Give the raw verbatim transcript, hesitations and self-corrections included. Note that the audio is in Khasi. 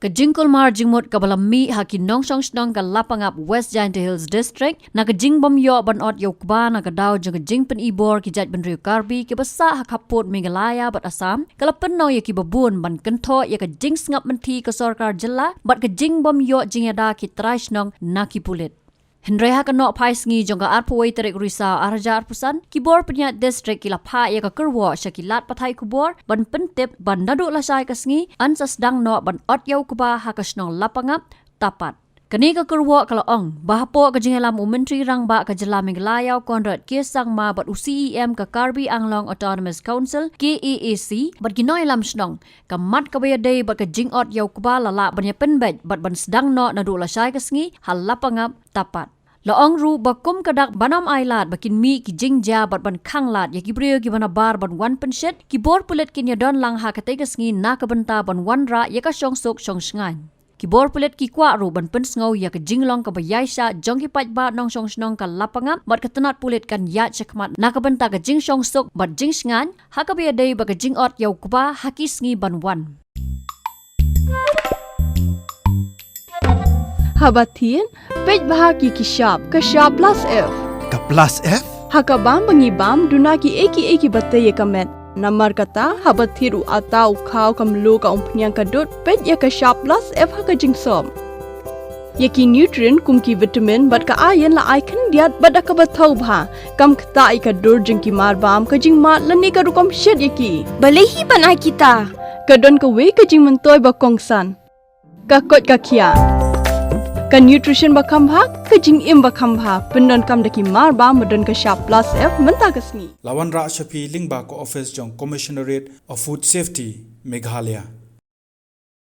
Ka jingkulmar jingmut kaba la mih ha ki nongshong shnong ka Lapangap, West Jaintia Hills District, na ka jingbym ïoh ban ot ïa u kba na ka daw jong ka jingpynibor ki jaitbynriew Karbi kiba sah ha khappud Meghalaya bad Assam, ka la pynnoh ïa kiba bun ban kynthoh ïa ka jingsngap mynthi ka sorkar jylla bad ka jingbym ïoh jingïada ki trai shnong na ki pulit. Hynrei ha ka nohphai sngi jong ka arphew wei tarik Risaw arhajar arphew san, ki bor pynïaid district ki la phah ïa ka kyrwoh sha ki lad pathai khubor ban pyntip ba naduh lashai ka sngi yn sa sdang noh ban ot ïa u kba ha ka shnong Lapangap, Tapat. Kane ka kyrwoh ka la ong ba hapoh ka jingïalam u Myntri Rangbah ka jylla Meghalaya u Conrad K Sangma bad u C E M ka Karbi Anglong Autonomous Council, K A A C, bad ki nongïalam shnong, ka mat kaba ïadei bad ka jingot ïa u kba la lah ban ïa pynbeit bad ban sdang noh naduh lashai ka sngi ha Lapangap, Tapat. La ong ruh ba kum ka dak ban ym ailad ba kin mih ki jingjia bad ban khanglad ïa ki briew kiba nabar ban wan pynshit, ki bor pulit kin ïadon lang ha katei ka sngi na ka bynta ban wanrah ïa ka shongsuk shongshngaiñ. Ki bor pulit ki kwah ruh ban pynsngew ïa ka jinglong kaba ïaishah jong ki paidbah nongshong shnong ka Lapangap bad ka tnat pulit kan ïaid shakhmat na ka bynta ka jingshongsuk bad jingshngaiñ ha kaba ïadei bad ka jingot ïa u kba ha ki sngi ban wan. Haba thied, peit bha ki ki shap, ka shap plus F. Ka plus F? Ha ka bam ba ngi bam, duna ki ei ki ei kiba tei ïa ka met. Namar kata, haba thied u atta, u khaw, ka mluh, ka umphniang, ka dud, peit ïa ka shap plus F ha ka jingsop. Ïa ki nutrient kum ki vitamin bad ka iron la ai khyndiat bad da kaba thaw bha. Kam ktah ïa ka dur jong ki mar bam, ka jingmad lane ka rukom shet ïa ki. Balei hi ban ai kita? Ka don kawei ka jingmyntoi ba kongsan. Ka koit ka khiah. Ka nutrition ba kham bha, ka jingim ba kham bha. Pyndonkam da ki mar bam ba don ka shap plus F mynta ka sngi. La wanrah sha phi lyngba ka office jong Commissionerate of Food Safety, Meghalaya.